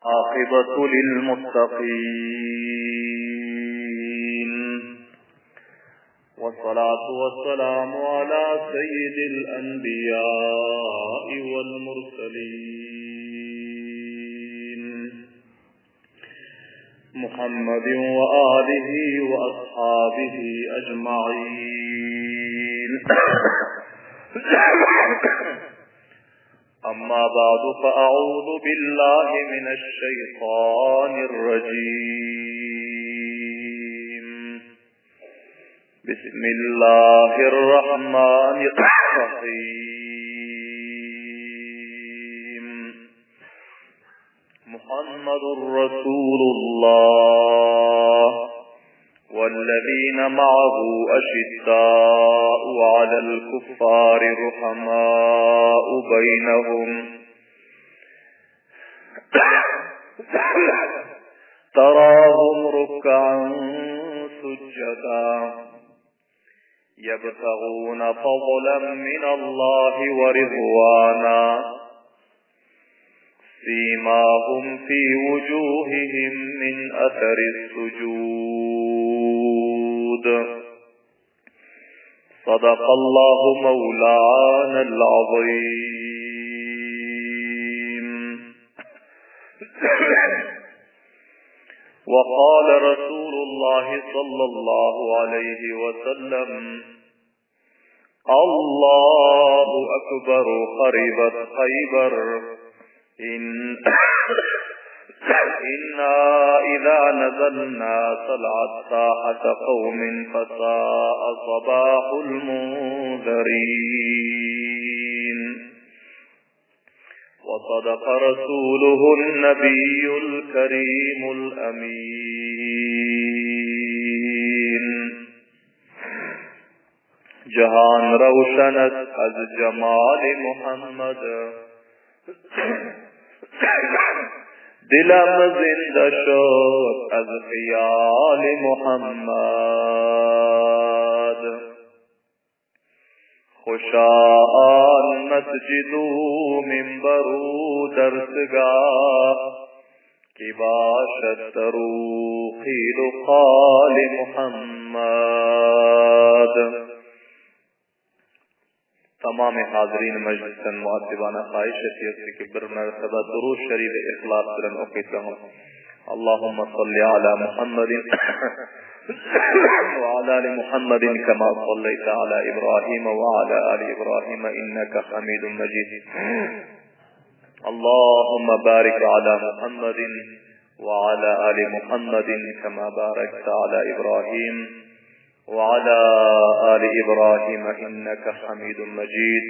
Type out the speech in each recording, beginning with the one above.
عاقبة للمتقين والصلاة والسلام على سيد الأنبياء والمرسلين محمد وآله وأصحابه أجمعين أما بعد فأعوذ بالله من الشيطان الرجيم بسم الله الرحمن الرحيم محمد رسول الله والذين معه أشداء على الكفار رحماء بينهم تراهم ركعا سجدا يبتغون فضلا من الله ورضوانا سيماهم في وجوههم من أثر السجود صدق الله مولانا العظيم وقال رسول الله صلى الله عليه وسلم الله أكبر خربت خيبر إن إنا إذا نزلنا طلعت ساحة قوم فساء صباح المنذرين وصدق رسوله النبي الكريم الأمين جهان روشن از جمال محمد دلم زنده شد از خیال محمد خوشا آن مسجد و منبر و درسگاه کی باشد درو قیل و قال محمد Tamamy hazirin mejlisden muaddibana haýyş etýäris ki bir mertebe Durud Şerifi yhlas bilen okysaňyz. Allahumma salli ala Muhammedin we ala ali Muhammedin kema salleýte ala Ibrahim we ala ali Ibrahim inneke Hamidun Mejid. Allahumma barik ala Muhammedin we ala ali Muhammedin kema barakte ala Ibrahim وعلى آل إبراهيم إنك حميد مجيد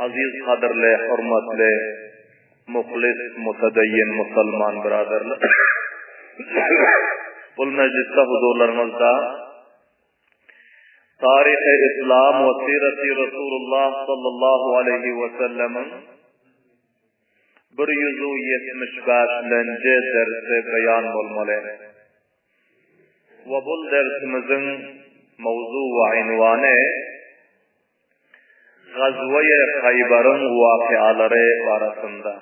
Aziz gadyrly, hormatly, muhlis, mutadayyin musulman biraderler. Bul mejlisde huzurlaryňyzda Taryhy Islam we Sireti Resulullah sallallahu aleýhi we sellemiň 175-lenji dersi beýan bolmaly. We bul dersimiziň mowzu we ünwany Gazweýe Haýbaryň wakyalary barasynda.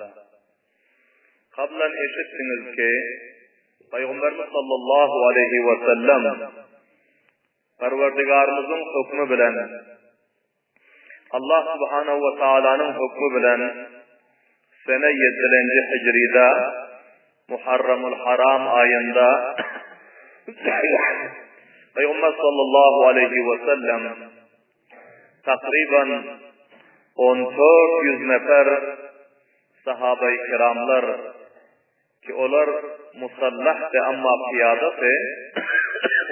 Kablan eşitdiňiz ki, Pygamberimiz sallallahu aleýhi we sellem Perwerdigarymyzyň hökmi bilen Allah subhanahu we taalanyň hökmi bilen sene ýedilenji hijride Muharramul Haram aýynda Pygamber sallallahu aleýhi we sellem takryban 1400 nefer sahabaý kiramlar ki olar musallahdy amma pyýadasy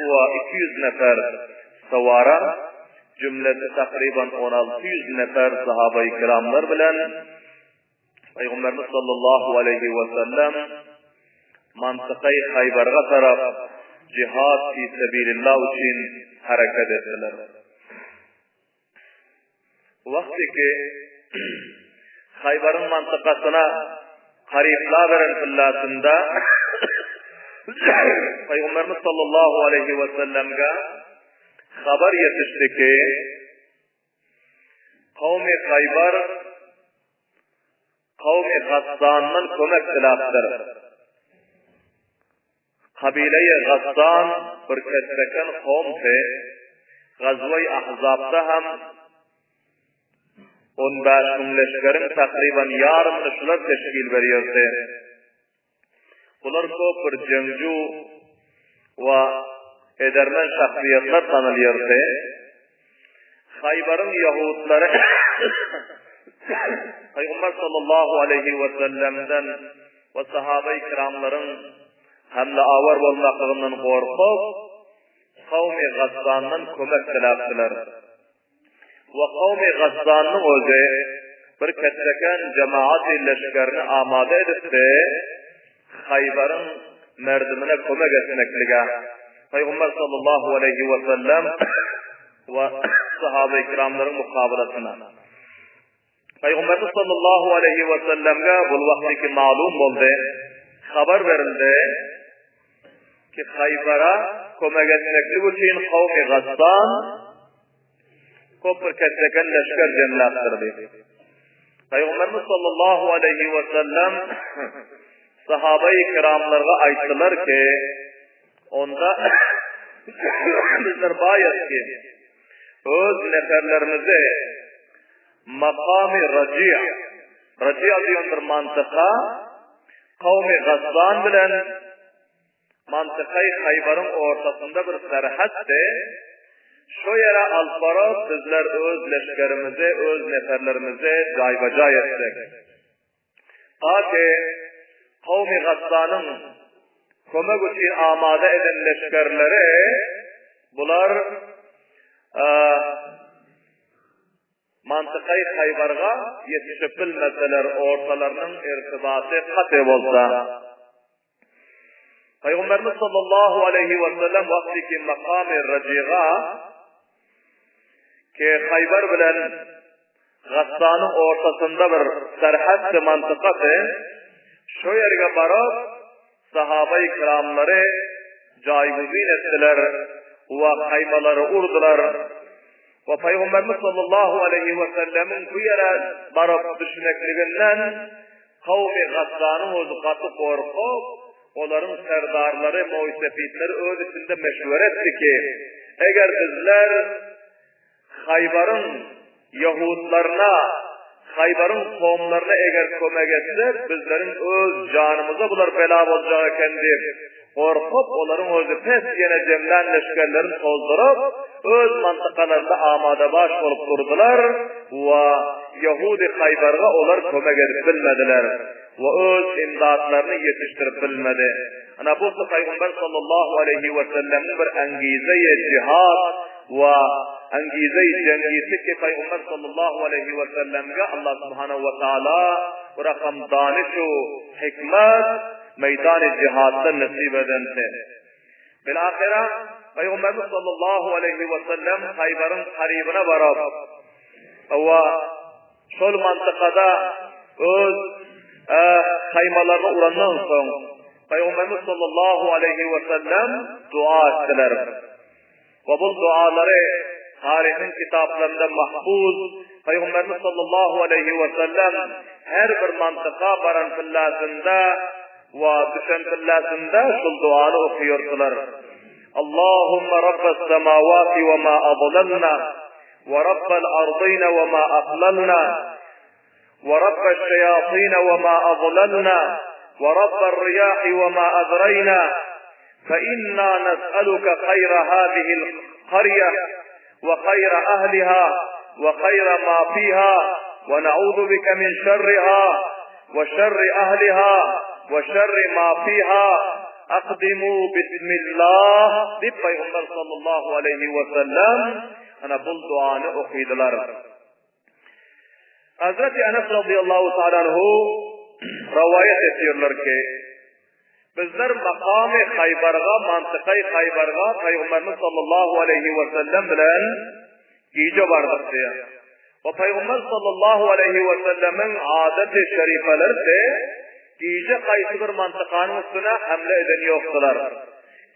we 200 nefer sawara jümlesi takryban 1600 nefer sahabaý kiramlar bilen Pygamberimiz sallallahu aleýhi we sellem mantykaý Haýbarga tarap jihad fi sebilillah üçin hereket etdiler. Wagty ki Haýbaryň mantykasyna garyplaberen pillasynda Pygamberimiz sallallahu aleýhi we sellemge habar ýetişdi ki, kowmy Haýbar. Kawmy Gassandan kömek diläpdir. Kabileýi Gassan bir ketbeken kowumdy. Gazweý Ahzapda hem 15 müň leşgeriň takryban ýarymyny şular teşkil berýärdi. Bular köp bir jeňju we edermen şahsyýetler tanalýardy. Haýbaryň ýahutlary Pygamber sallallahu aleýhi we sellemden we sahabeýi kiramlaryň hamle-awar bolmaklygyndan gorkup, kawmy Gassandan kömek diläpdiler. We kawmy Gassanyň özi bir ketdeken jemaat-y leşgerini amada edipdi, Haýbaryň merdimine kömek etmeklige. Pygamber sallallahu aleýhi we sellem we sahabeýi kiramlaryň mukabalasyna. Pygamberimiz sallallahu aleýhi we sellemge bul wagtyky malum boldy, habar berildi ki Haýbara kömek etmeklik üçin kawmy Gassan köp bir ketdeken leşger jemläpdir diýip. Pygamberimiz sallallahu aleýhi we sellem sahabeýi kiramlarga aýtdylar ki, onda bizler baýat ki, öz neferlerimizi Makamy Raji'a, Raji'a diýen bir mantyka kawmy Gassan bilen mantykaý Haýbaryň ortasynda bir serhetdi. Şo ýere alyp baryp, bizler öz leşgerimizi, öz neferlerimizi jaýba-jaý etsek. Ta ki, kawmy Gassanyň kömek üçin amada eden leşgerleri bular Mantykaý Haýbarga ýetişip bilmeseler ortalarynyň irtibaty katy bolsa. Pygamberimiz sallallahu aleýhi we sellem wagty ki makamy Rajiga ki Haýbar bilen Gassanyň ortasynda bir serhetdi mantykasy şo ýerge baryp Sahabaýy kiramlary jaýguzyn etdiler we haýmalary urdular. We Pygamberimiz sallallahu aleýhi we sellemiň bu ýere baryp düşmekliginden kawmy Gassanyň özi gaty gorkup, olaryň serdarlary, moýsepitleri öz içinde meşwere etdi ki, Eger bizler Haýbaryň ýahudlaryna, Haýbaryň kowumlaryna eger kömek etsek, bizleriň öz janymyza bular bela boljak eken diýip, gorkup, olaryň özi pes ýene jemlän leşgerlerini tozduryp, öz mantykalarynda amada-baş bolup durdular we ýahudy Haýbarga olar kömek edip bilmediler we öz imdatlaryny ýetişdirip bilmedi. Ana bu Pygamber sallallahu aleýhi we sellemiň bir angizeýi jihad we angizeýi jengisi ki Pygamber sallallahu aleýhi we sellemge Allah subhanahu we taala bu rakam danyş u hikmet meýdany jihadda nesip edensi. Bil-ahyra Pygamberimiz sallallahu aleýhi we sellem Haýbaryň karybyna baryp we Şol mantykada öz haýmalaryny urandan soň, Pygamberimiz sallallahu aleýhi we sellem dua etdiler. We bu dualary taryhyň kitaplarynda mahfuz. Pygamberimiz sallallahu aleýhi we sellem her bir mantyka baran pillasynda we düşen pillasynda şul duany okaýardylar. Allahumma rabbas samawati we ma adlalna ورب الأرضين وما أقللنا ورب الشياطين وما أضللنا ورب الرياح وما أذرينا فإنا نسألك خير هذه القرية وخير أهلها وخير ما فيها ونعوذ بك من شرها وشر أهلها وشر ما فيها أقدموا بسم الله diýip Pygamber sallallahu aleýhi we sellem ana bul duany okydylar. Hazreti Enes radıyallahu ta'ala anhu rivayet ediyorlar ki bizler makamy Haybarga, mantykaý Haybarga Peygamberimiz sallallahu aleyhi ve sellem bilen gije bardyk diýär. We Pygamber sallallahu aleýhi we sellemiň adaty şerifelerdi, gije haýsy bir mantykanyň üstüne hemle eden ýokdular.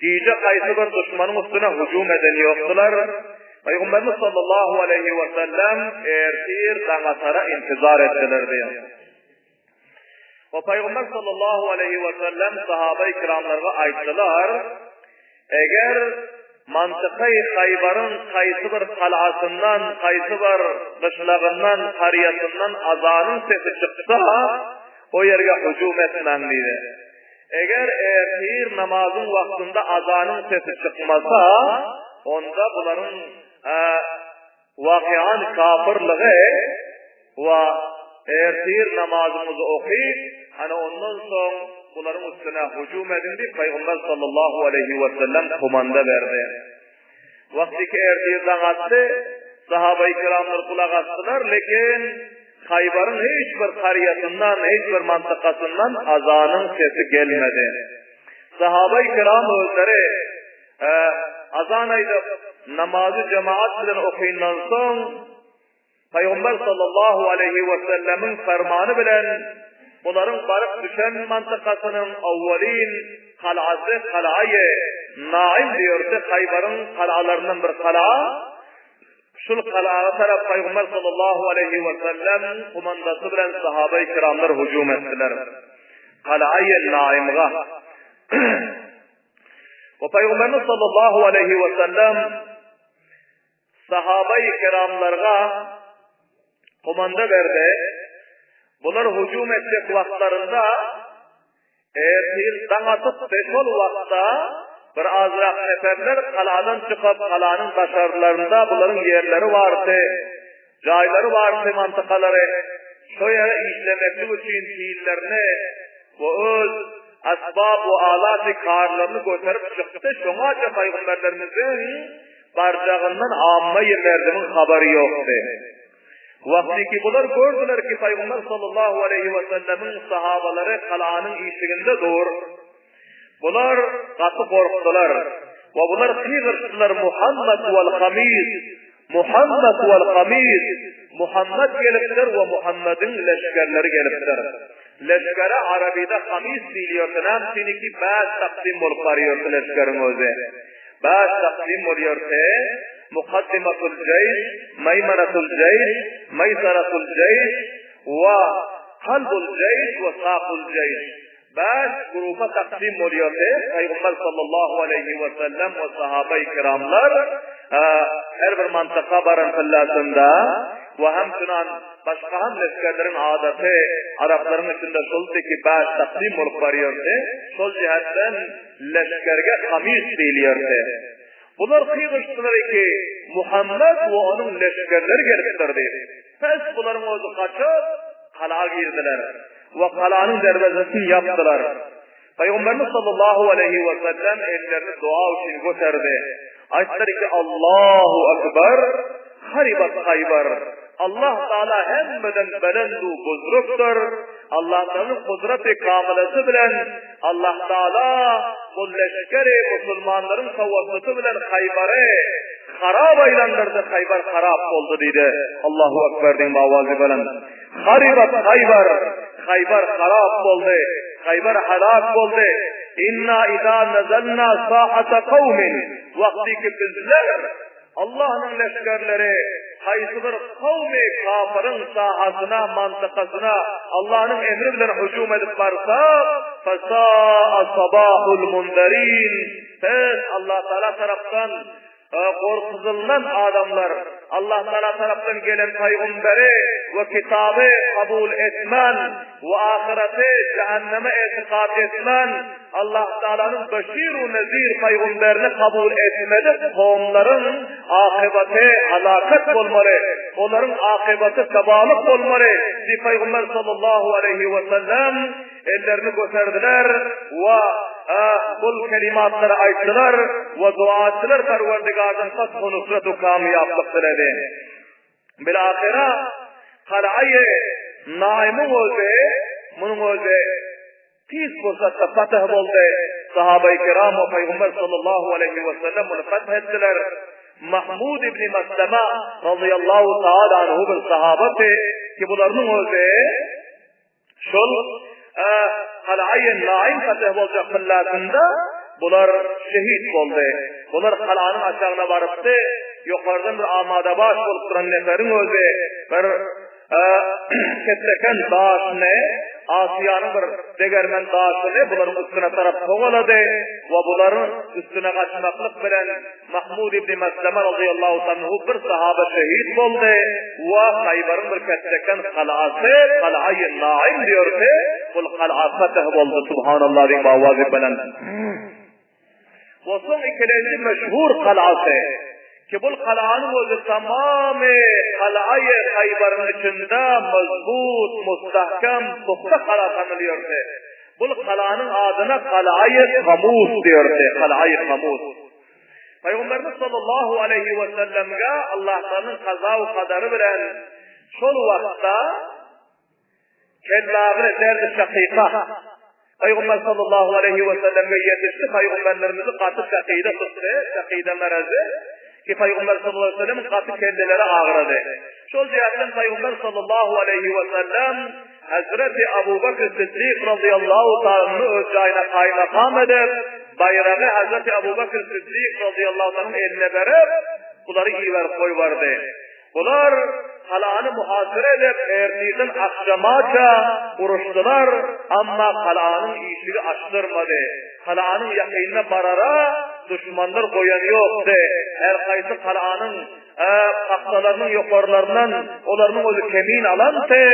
Gije haýsy bir duşmanyň üstüne hüjüm eden ýokdular. Pygamberimiz sallallahu aleýhi we sellem ertir daňatara intizar etdiler diýýär. We Pygamber sallallahu aleýhi we sellem sahabaýy kiramlarga aýtdylar, Eger mantykaýy Haýbaryň haýsy bir galasyndan, haýsy bir gyşlagyndan, karýasyndan azanyň sesi çyksa, o ýerge hüjüm etmäň diýdi. Eger ertir namazyň wagtynda azanyň sesi çykmasa, onda bularyň Wakyany kapyrlygy we ertir namazyňyzy okyp, ana ondan soň bularyň üstüne hüjüm ediň diýip Pygamber sallallahu aleýhi we sellem komanda berdi. Wagtyky ertir daň atdy, sahabaýy kiramlar gulak asdylar, lekin Haýbaryň hiç bir karýasyndan, hiç bir mantykasyndan azanyň sesi gelmedi. Sahabaýy kiram özleri Azan aýdyp, namazy jemaat bilen okyndan soň, Pygamber sallallahu aleýhi we sellemiň fermany bilen bularyň baryp düşen mantykasynyň awwalin galasy Kalaýy Naim diýerdi, Haýbaryň galalaryndan bir gala. Şul galaga tarap Pygamber sallallahu aleýhi we sellem komandasy bilen sahabaýy kiramlar hüjüm etdiler. Kalaýy Naimga. We Pygamberimiz sallallahu aleýhi we sellem sahabaýy kiramlarga komanda berdi. Bular hüjüm etjek wagtlarynda ertir daň atypdy, şol wagtda bir azrak neferler galadan çykyp, galanyň daşarlarynda bularyň ýerleri bardy, jaýlary bardy, mantykalary. Şo ýere işlemeklik üçin pillerini we öz asbab we alaty karlaryny göterip çykdy, şoňaça pygamberlerimiziň barjagyndan amma-ýy merdimiň habary ýokdy. Wagtyky bular gördüler ki, pygamber sallallahu aleýhi we sellemiň sahabalary galanyň işiginde dur. Bular gaty gorkdular we bular gygyryşdylar, Muhammet wal hamis! Muhammet wal hamis! Muhammet gelipdir we Muhammediň leşgerleri gelipdir. Leşgere arabyda hamis diýilýärdi, näme üçiniki bäş taksym bolup barýardy leşgeriň özi. Bäş taksym bolýardy, Mukaddimatul jeýş, Maýmanatul jeýş, Maýsaratul jeýş we Kalbul jeýş we Sakul jeýş. Bäş grupa taksym bolýardy. Pygamber sallallahu aleýhi we sellem we sahabaýy kiramlar her bir mantyka baran tyllasynda we hem şunan başga hem leşgerleriň adaty araplaryň içinde şoldy ki bäş taksym bolup barýardy. Şol jähetden leşgerge hamis diýilýärdi. Bular gygyryşdylar ki Muhammet we onuň leşgerleri gelipdir diýip. Pes bularyň özi gaçyp, gala girdiler we galanyň derwezesini ýapdylar. Pygamberimiz sallallahu aleýhi we sellem ellerini doga üçin göterdi. Aýtdylar ki, Allahu akbar, haribat Haýbar. Allah Taala hemmeden belend we buzrukdyr. Allah Taalanyň gudraty kamylasy bilen Allah Taala bu leşgeri musulmanlaryň tawassuty bilen Haýbary harap aýlandyrdy, Haýbar harap boldy diýdi. Allahu Ekber diýiň owazy belent. Haribat Haýbar, Haýbar harap boldy, Haýbar halak boldy. Inna iza nazalna sahata kawmin, wagtyky bizler Allahnyň leşgerleri haýsy bir kowmy kafyryň sahasyna, mantykasyna Allahnyň emri bilen hüjüm edip barsak, fesa'a sabahul munzerin, pes Allah Taala tarapdan gorkuzylan adamlar, Allah Taala tarapdan gelen pygamberi we kitaby kabul etmän we ahyreti jähenneme etikat etmän, Allah Taalanyň Beşir we Nezir pygamberini kabul etmedik kowumlaryň akybaty halakat bolmaly, olaryň akybaty tabalyk bolmaly diýip Pygamber sallallahu aleýhi we sellem ellerini göterdiler we bul kelimatlary aýtdylar we dua etdiler Perwerdigardan fath we nusrat we kamýaplyk diledi. Bilahyra Kalaýy Naýymyň özi munuň özi Tiz pursatda fateh boldy. Sahabaýy kiram we Pygamber sallallahu aleýhi we sellem muny fath etdiler. Mahmud ibn Maslama razyýallahu taala anhu bir sahabasy ki bularynyň özi şol Kalaýy Naim fateh boljak millatynda bular şehit boldy. Bular galanyň aşagyna barypdy. Ýokardan bir amadabaş bolup duran neferiň özi bir Ketleken daşyny. Asyýanyň bir degermen daşyny bularyň üstüne tarap togalady we bularyň üstüne gaçmaklyk bilen Mahmud ibn Mesleme razyýallahu anhu bir sahaba şehit boldy we Haýbaryň bir ketdeken galasy, Galaýy Naim diýerdi, bul gala fetih boldy, subhanallah diýip owazy belent. We soň ikilenji meşhur galasy, ki bul galanyň özi tamamy galaýy Haýbaryň içinde mazbut, mustahkem, pugta gala tanylýardy. Bul galanyň adyna Galaýy Kamus diýerdi, Galaýy Kamus. Pygamberimiz sallallahu aleýhi we sellemge Allah Taganyň kaza we kadary bilen şol wagtda kellagyny derdi şakyka Pygamber sallallahu aleýhi we sellemge ýetişdi, pygamberlerimizi gaty şakyda tutdy, şakyda merazy ki Pygamber sallallahu aleýhi we sellem gaty kelleleri agyrady. Şol jähtden Pygamber sallallahu aleýhi we sellem Hezreti Abu Bekr Siddik razyýallahu taala öz jaýyna kaýmakam edip, baýragy Hezreti Abu Bekr Siddik razyýallahu taala eline berip, bulary iberip goýberdi. Bular galany muhasyra edip, ertirden agşamaça uruşdylar, amma galanyň işigi açdyrmady. Galanyň ýakynyna barara duşmanlar goýan ýokdy. Her haýsy galanyň Pagtalarynyň ýokarlaryndan olarynyň özi kemin alanty,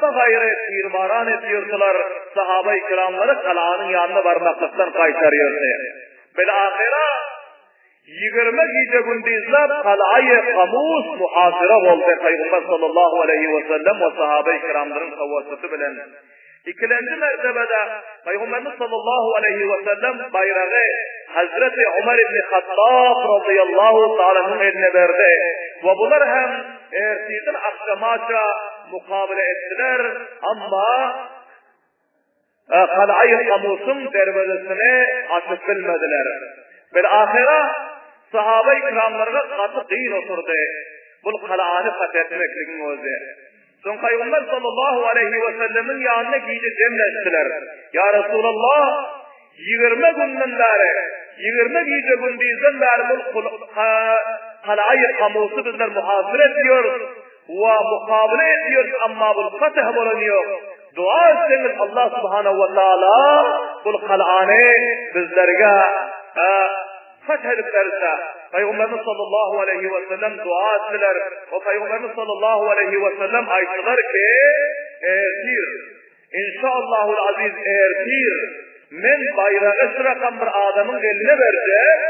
bagaýry tirbaran etýärdiler, sahabaýy kiramlary galanyň ýanyna barmaklykdan gaýtarýardy. Bil-ahyra, 20 gije-gündizläp Galaýy Kamus muhasyra boldy, Pygamber sallallahu aleýhi wesellem we sahabaýy kiramlaryň tawassuty bilen. Ikilenji mertebede Pygamberimiz sallallahu aleýhi we sellem baýragy Hazreti Omar ibn Hattab razyýallahu taala anhuň eline berdi we bular hem ertirden agşamaça mukabele etdiler, amma Kalaýy Kamusyň derwezesini açyp bilmediler. Bil-ahyra sahaba-i kiramlarga gaty gyn oturdy bul kalany feth etmekligiň özi. Soň Pygamber sallallahu aleýhi we sellemiň ýanyna gije jemleşdiler. Ýa Resulallah, 20 günden bäri, 20 gije-gündizden bäri bul Kalaýy Kamusy bizler muhasyra edýäris we mukabele edýäris, amma bul fetih bolan ýok. Dua etseňiz Allah subhanahu we taala bul kalany bizlerge Feth edip berse, Pygamberimiz sallallahu aleýhi we sellem dua etdiler we Pygamberimiz sallallahu aleýhi we sellem aýtdylar ki, Ertir, inşallahul aziz ertir men baýragy şu rakam bir adamyň eline berjek,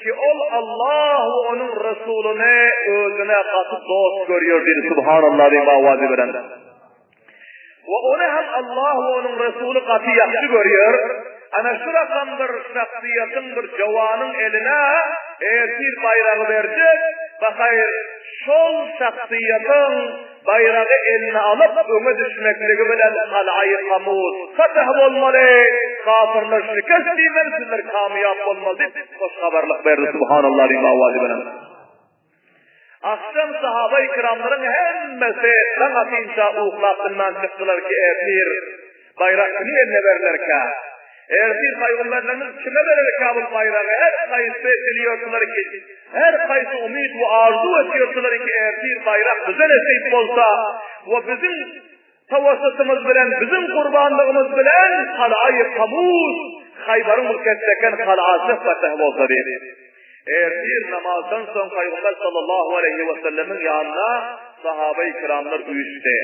ki ol Allah we onuň Resulyny özüne gaty dost görýär diýdi, subhanallah diýip owazy bilen. We ony hem Allah we onuň Resuly gaty ýagşy görýär. Ana şu rakam bir şahsyýetiň bir jowanyň eline ertir baýragy berjek, bahaýr şol şahsyýetiň baýragy eline alyp öňe düşmekligi bilen Kalaýy Kamus fetih bolmaly, kafyrlar şikest diýmeli, sizler kamyýap bolmaly diýip hoş habarlyk berdi. Subhanallah diýip owazy bilen. Agşam sahaba-i kiramlaryň hemmesi daň atynça uklap bilmän çykdylar ki, ertir baýrak kimiň eline berlerkä? Ertir pygamberlerimiz kime bererkä bu baýragy? Her haýsy bilýärdiler ki, her haýsy umyt we arzuw etýärdiler ki, ertir baýrak bize nesip bolsa we biziň tawassulymyz bilen, biziň gurbanlygymyz bilen Kalaýy Kamus, Haýbaryň bu ketdeken galasy fetih bolsa diýip. Ertir namazdan soň Pygamber sallallahu aleýhi we sellemiň ýanyna sahabeýi kiramlar üýşdi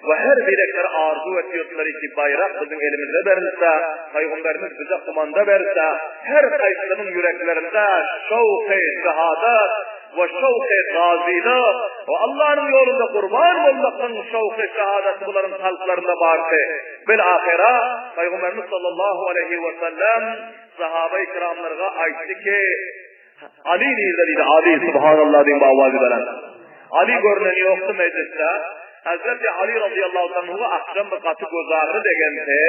we her birekleri arzuw etýärdiler ki, baýrak biziň elimize berilse, Pygamberimiz bize kumanda berse, her haýsynyň ýüreklerinde şowky şehadat we şowky gazylyk we Allanyň ýolunda gurban bolmaklygyň şowky şehadaty bularyň kalplarynda bardy. Bil-ahyra Pygamberimiz sallallahu aleýhi we sellem Sahaba-i kiramlarga aýtdy ki, Ali nirde diýdi, Ali, subhanallah diýip owazy beren. Ali görnen ýokdy mejlisde. Hazreti Ali radıyallahu anhu'a akşam bir gaty gözagry degende,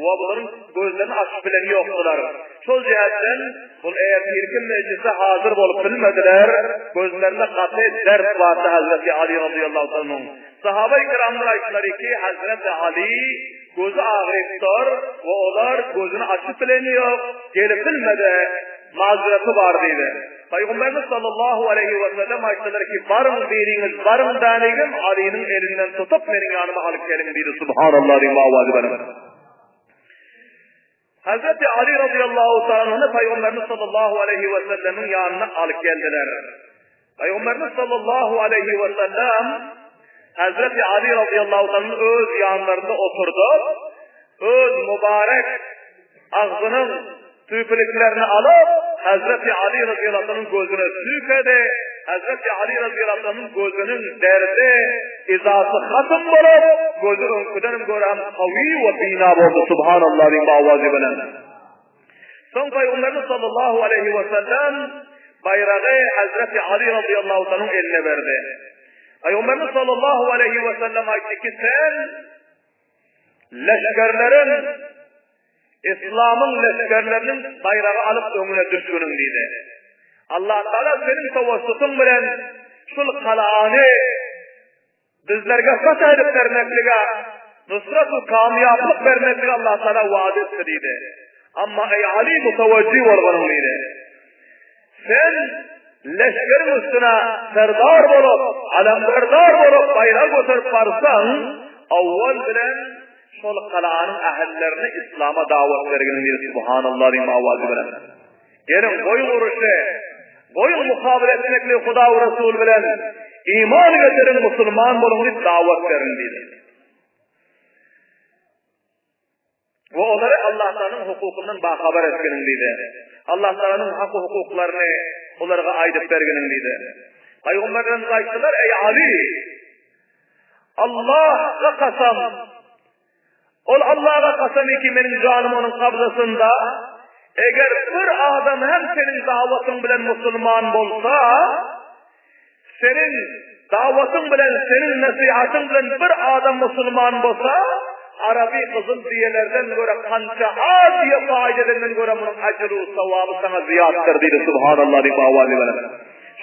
we bularyň gözlerini açyp bilen ýokdular. Şol jähetden bul ertirki mejlise hazır bolup bilmediler. Gözlerinde gaty dert bardy Hazreti Ali radıyallahu anhu'ň. Sahaba-i kiramlar aýtdylar ki, Hazreti Ali Gözi agyrypdyr we olar gözüni açyp bilen ýok, gelip bilmedi. mazreti bar diýdi. Pygamberimiz sallallahu aleýhi we sellem aýtdylar ki, baryň biriňiz baryň dänigim Alynyň elinden tutup meniň ýanyma alyp geliň diýdi. Subhanallah diýip owazy belent. Hazreti Ali radıyallahu ta'ala Pygamberimiz sallallahu aleýhi we sellemiň ýanyna alyp geldiler. Pygamberimiz sallallahu aleýhi we sellem Hazreti Ali radıyallahu ta'ala öz ýanlarynda oturdy. Öz mübarek agzynyň tüýküliklerini alyp, Hazreti Ali radıyallahu anh'ın gözüne tüýkedi. Hazreti Ali radıyallahu anh'ın gözüniň derdi, izasy hatym bolup, gözi öňküdenem görä hem kawy we bina boldy. Subhanallah diýip owazy bilen. Soň Pygamberimiz sallallahu aleýhi we sellem baýragy Hazreti Ali radıyallahu anh'ın eline berdi. Pygamberimiz sallallahu aleýhi we sellem aýtdy ki, sen leşgerleriň Islamyň leşgerleriniň baýragy alyp öňüne düşgüniň diýdi. Allah Taala seniň tawassutyň bilen şul galany bizlerge fath edip bermeklige, nusrat we kamýaplyk bermeklige Allah Taala wada etdi diýdi. Amma eý Ali mutawajjih bolganyň diýdi. Sen leşgeriň üstüne serdar bolup, alemberdar bolup baýrak göterip barsaň, awwal bilen şol galanyň ähillerini islama dawat bergin diýdi. Subhanallah diýip owazy bilen. Geliň goýuň uruşy, goýuň mukabele etmekligi Huda we Resul bilen, iman getiriň, musulman boluň diýip dawat beriň diýdi. We olary Allah Tagalanyň hukukyndan bahabar etginiň diýdi. Allah Tagalanyň hak hukuklaryny olarga aýdyp berginiň diýdi. Pygamberlerimiz aýtdylar, Eý Ali! Allah'a kasam, Ol Allah'a kasam ki meniň janym onuň kabzasynda, eger bir adam hem seniň dawatyň bilen musulman bolsa, Seniň dawatyň bilen, seniň nesihatyň bilen bir adam musulman bolsa, araby gyzyl düýelerden görä kança az düýe paýda edenden görä munuň ajru sowaby saňa zyýatdyr diýdi. Subhanallah diýip owazy bilen.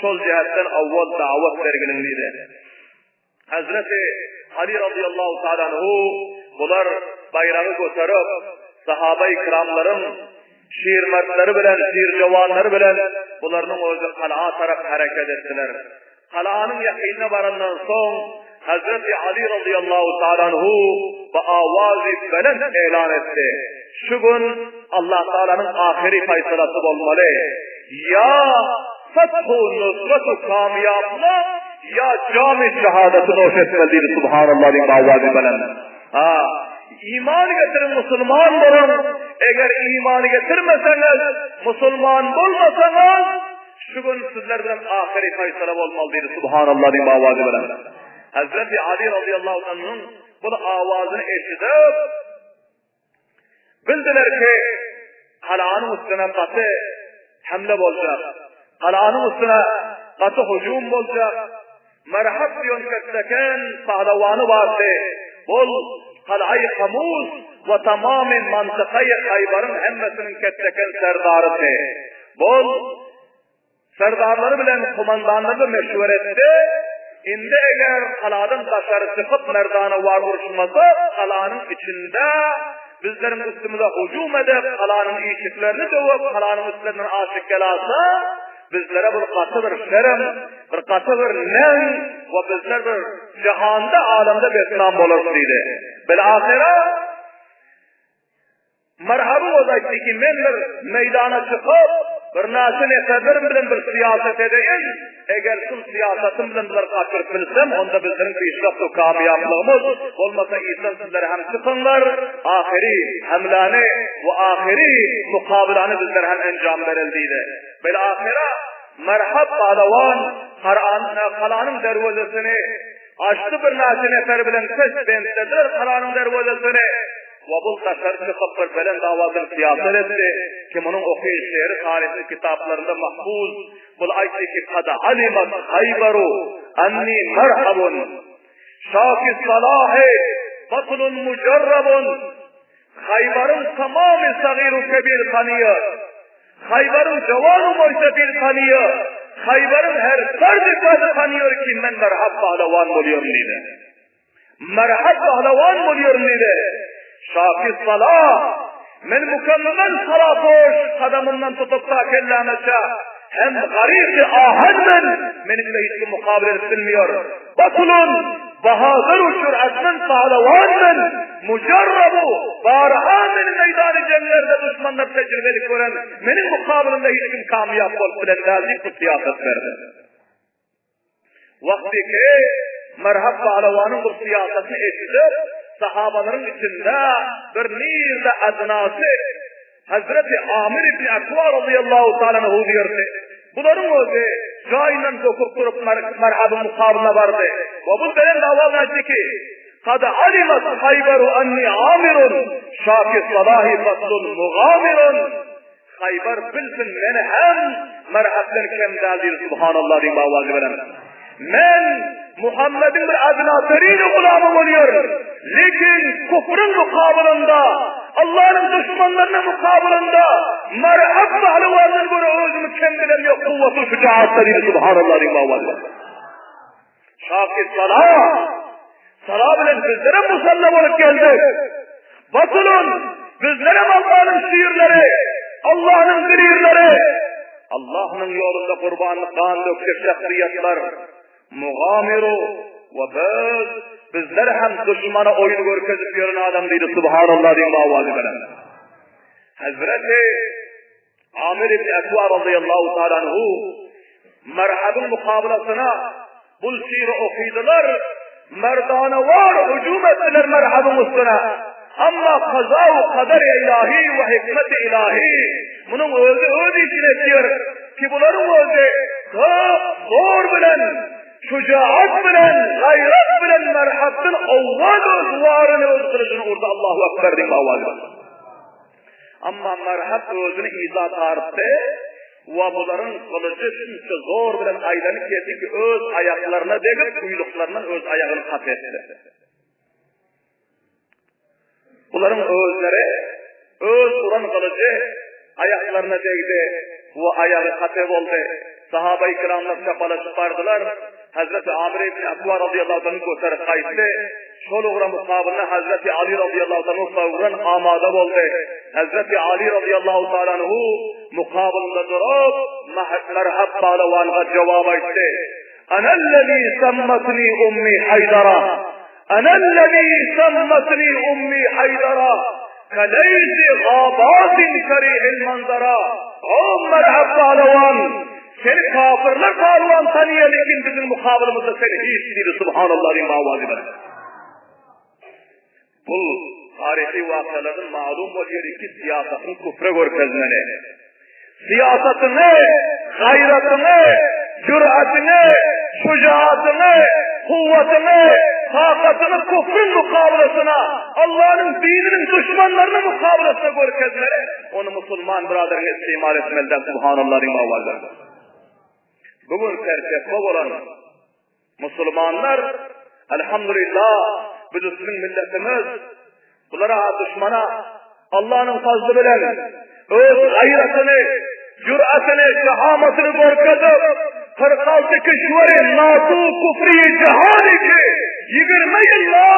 Şol jähetden awwal dawat berginiň diýdi. Hazreti Ali radıyallahu ta'ala anhu bular baýragy göterip, sahaba-i kiramlaryň şirmertleri bilen, şirjawanlary bilen bularynyň özi gala tarap hereket etdiler. Galanyň ýakynyna barandan soň, Hazreti Ali radıyallahu ta'ala anhu bu awazy belent elan etdi. Şu gün Allah Taalanyň ahyry faýsalasy bolmaly. Ýa fethu nusratu kamýaplyk ýa jamy şehadaty noş etmeli diýdi Subhanallah diýip awazy belent. Ha, iman getiriň musulman boluň, eger iman getirmeseňiz, musulman bolmasaňyz, şu gün sizler bilen ahyry faýsala bolmaly diýdi Subhanallah diýip awazy belent. Hazreti Ali radıyallahu anhuň bu awazyny eşidip Bildiler ki, galanyň üstüne gaty hemle boljak. Galanyň üstüne gaty hüjüm boljak. Merhap diýen ketleken pahlawany bardy. Bol Galaýy Hamus we tamamy mantykaýy Haýbaryň hemmesiniň ketleken serdarydy. Bol Serdarlary bilen komandanlary meşwer etdi, Indi eger galadan daşary çykyp merdana war uruşmasak, galanyň içinde bizleriň üstümize hujum edip, galanyň işiklerini döwüp, galanyň üstlerinden aşyk gelasa, bizlere bir gaty bir şerem, bir gaty bir neň we bizler bir jahanda, alemde betnam bolarys diýdi. Bil-ahyra Marhabyň özi aýtdy ki, men bir meýdana çykyp, birnäçe neferlerim bilen bir syýasat edeýin, eger şul syýasatym bilen bulary gaçyryp bilsem, onda bizleriň pişreft we kamýaplygymyz, bolmasa işden sizler hem çykyňlar, ahyry hemläni we ahyry mukabylany bizler hem enjam bereli diýdi. Bil-ahyra Marhab pahlewan galanyň derwezesini açdy birnäçe nefer bilen pes bentlediler galanyň derwezesini. Wabul daşary çykyp bir belent owazdan syýasat etdi ki, munuň okyň şeri taryhyň kitaplarynda mahfuz, bul aýtdy ki, Kad alimat Haýbaru anni merhabun, şaki salahy batlun mujarrabun, Haýbaryň tamamy sagyr-u kebir tanyýar, Haýbaryň jawan-u moýsefir tanyýar, Haýbaryň her ferdi ferdi tanyýar ki, men merhab pahlawan bolýaryn diýdi. Merhab pahlawan bolýaryn diýdi. Şaky Salah. Men mükemmel sarapoş gadamymdan tutup ta kellämeçe hem garyky ahan men, meniňle hiç kim mukabele edip bilmeýär. Batulun, bahadyr u jüratmend pahlewan men, mujarrabu, barha meni meýdany jeňlerde duşmanlar tejribelik gören, meniň mukabylymda hiç kim kamýap bolup bilen däl diýip bu syýasat berdi. Wagty ki, Merhab pahlawanyň bu syýasatyny eşidip, sahabalaryň içinde bir nirde adnasy Hazreti Amir ibn Akwa radiyallahu ta'ala anhu diýerdi. Bularyň özi jaýyndan böküp durup Merhabyň mukabylyna bardy. We bu beren dawasyny aýtdy ki, Kad alimat Haybaru anni amirun, şaki salahi faslun mugamirun. Haýbar bilsin meni hem merhepden kem däl diýdi Subhanallah diýip owazy bilen. Men Muhammediň bir adna terini gulamy bolýaryn. Lekin kufrun mukabylynda, Allah'ın düşmanlarynyň mukabylynda merhep pahlewandan görä özümi kem bilen ýok kuwwatly şujaatda diýdi Subhanallah diýip owazy bilen. Şaky sala, sala bilen bizlerem musalla bolup geldik. Batulun, bizlerem Allah'ın şiirleri, Allah'ın dilirleri, Allah'ın yolunda kurbanlık kan dökecek şahsiyetler, mugamiru ve biz, bizler hem düşmana oyun görkezip ýören adam diýdi, Subhanallah diýip owazy bilen. Hazreti Amir ibn Ekwa razyýallahu taala anhu Merhabyň mukabylasyna bul şiri okydylar, merdanewar hüjüm etdiler Merhabyň üstüne. Amma kaza we kader ilahi we hikmet ilahi munuň özi öz işini etýär ki bularyň özi köp zor bilen, şujaat bilen, gaýrat bilen Merhabdan owwal öz waryny, öz gylyjyny urdy Allahu Ekber diýip owaz berdi. Amma Merhab özüni yza tartdy we bularyň gylyjy şunça zor bilen aýlanyp geldi ki, öz aýaklaryna degip, guýruklaryndan öz aýagyny kap etdi. Bularyň özleri öz uran gylyjy aýaklaryna degdi we aýagy kape boldy. Sahaba-i kiramlar çapalaşyp bardylar. Hazreti Amir ibn Akwa radiyallahu anhu göterip gaýtdy. Şol ugra mukabylynda Hazreti Ali radiyallahu anhu fawran amada boldy. Hazreti Ali radiyallahu ta'ala anhu mukabylynda durup, Merhab pahlewanга jogap aýtdy. Anellezî sammatni ummi Haýdara. Anellezî sammatni ummi Haýdara. Kaleýsi gabatin kerihil manzara. O Merhab pahlewan, seni kafirler pahlewan tanýar, lekin biziň mukabylymyzda sen hiç diýdi subhanallah diýip owazy bilen. Bul taryhy wakalardan malum bolýar ki syýasatyň küfre görkezmeli. Syýasatyňy, gaýratyňy, jüratyňy, şujaatyňy, kuwwatyňy, takatyňy küfrüň mukabylasyna, Allanyň dininiň duşmanlarynyň mukabylasyna görkezmeli. Ony musulman byraderiňe istimal etmeli däl, subhanallah diýip owaz berdi. Bu gün serçeşme bolan Musulmanlar, elhamdülillah, biz üstün milletimiz, bulara düşmana Allah'ın fazlı bilen öz gayretini, cüretini, şehametini görkezip, 46 kişileri nasu kufri cihani ki 20 yılla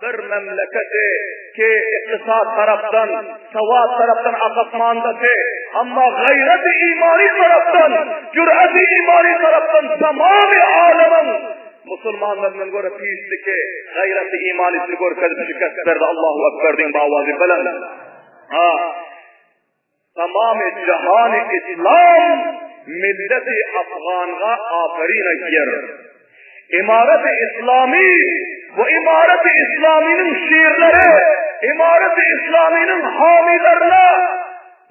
bir memleketi ki iktisat taraftan, sawat taraftan akasmandaki, amma gaýrat-y imani taraftan, jürat-y imani taraftan tamamy alemin musulmanlaryndan görä pişdiki gaýrat-y imanisini görkezip şikest berdi Allahu Ekber diýen bawazy belent. Ha. Tamamy jahany islam milleti afganga aferin aýtýar. Imareti islami we imareti islaminiň şirleri, imareti islaminiň hamilerine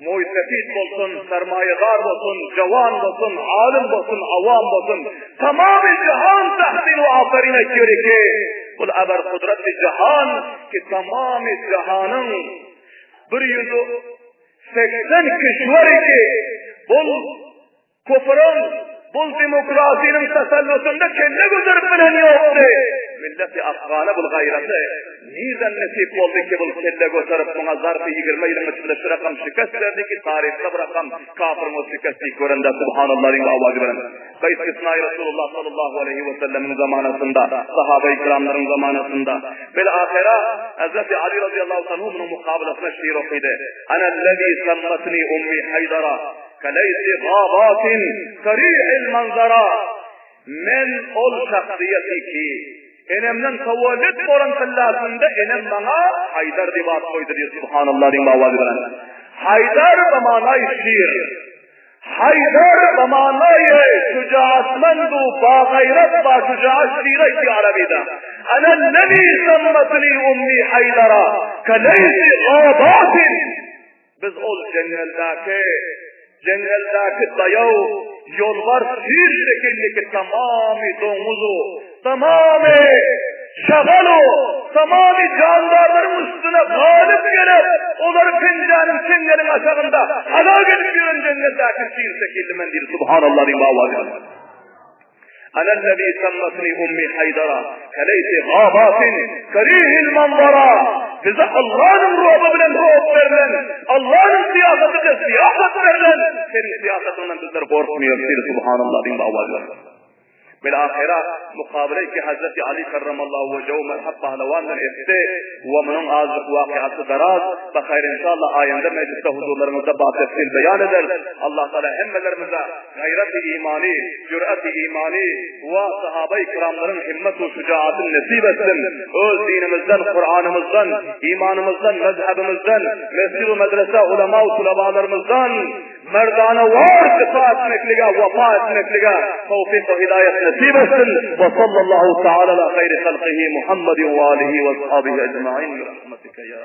moýsefit bolsun, sermaýedar bolsun, jawan bolsun, alym bolsun, awam bolsun, tamamy jahan tahsin we aferin aýtýar ki, bul abar kudretli jahan ki tamamy jahanyň 180 kişweri ki bul Kufruň, bul demokrasiniň tasallutynda kelle göterip bilen ýokdy. Milleti afgana bul gaýraty nirden nesip boldy ki bul kelle göterip muňa zarpy 20 ýylyň içinde şu rakam şikest berdi ki taryhda bir rakam kafiriň o şikest diýip görende subhanallah diýip awazy bilen. Istisnaý Resulullah sallallahu aleýhi we sellemiň zamanasynda, sahaba-i kiramlaryň zamanasynda. Bil ahyra Hazreti Ali radiyallahu anhu munuň mukabylasyna şiir okydy. Ana allazi sammatni ummi Haydara kaleýsi gabatin sarihil manzara. Men ol şahsyýeti ki, enemden tawallit bolan tyllasynda enem maňa Haýdar diýip at goýdy diýip subhanallah diýip awazy bilen. Haýdar ba manaý şir. Haýdar ba manaý şujaatmend u ba gaýrat ba şujaat şire ki arabida. Ana lezi sammatni ummi Haýdara kaleýsi gabatin. Biz ol jeňňeldäki, jeňňeldäki daýaw ýolbars şir şekilliki tamamy doňuzu, tamamy şagalu, tamamy jandarlaryň üstüne galyp gelip, olary penjäniň çeňňeliň aşagynda halak edip ýören jeňňeldäki şir şekilli men diýdi. Subhanallah diýip awaz edip. Anellezî semmetnî ummî Haýdara, keleýsi gabatin kerihil manzara. Bize Allanyň ruby bilen rub berlen, Allanyň syýasaty bilen syýasat berlen, seniň syýasatyňdan bizler gorkmaýarys diýdi Subhanallah diýip awaz berdi. Bil-ahyra mukabele ki Hazreti Ali karramallahu wejehu merhab pahlawan bilen etdi we munuň azjyk wakyasy daraz, Bahaýr inşallah aýanda mejlisde huzurlaryňyzda batefsil beýan ederis. Allah Taala hemmelerimize Gaýraty imany, jüraty imany we sahabai kiramlaryň himmet we şujaatyny nesip etsin. Öz dinimizden, Kuranymyzdan, imanymyzdan, mezhebimizden, mesjid we medrese ulema we tulabalarymyzdan merdanewar difa etmeklige, wefa etmeklige tawfik we hidaýet nesip etsin. We sallallahu taala ala haýri halkihi Muhammedin we alihi we ashabihi ecmaîn bi rahmetike ya.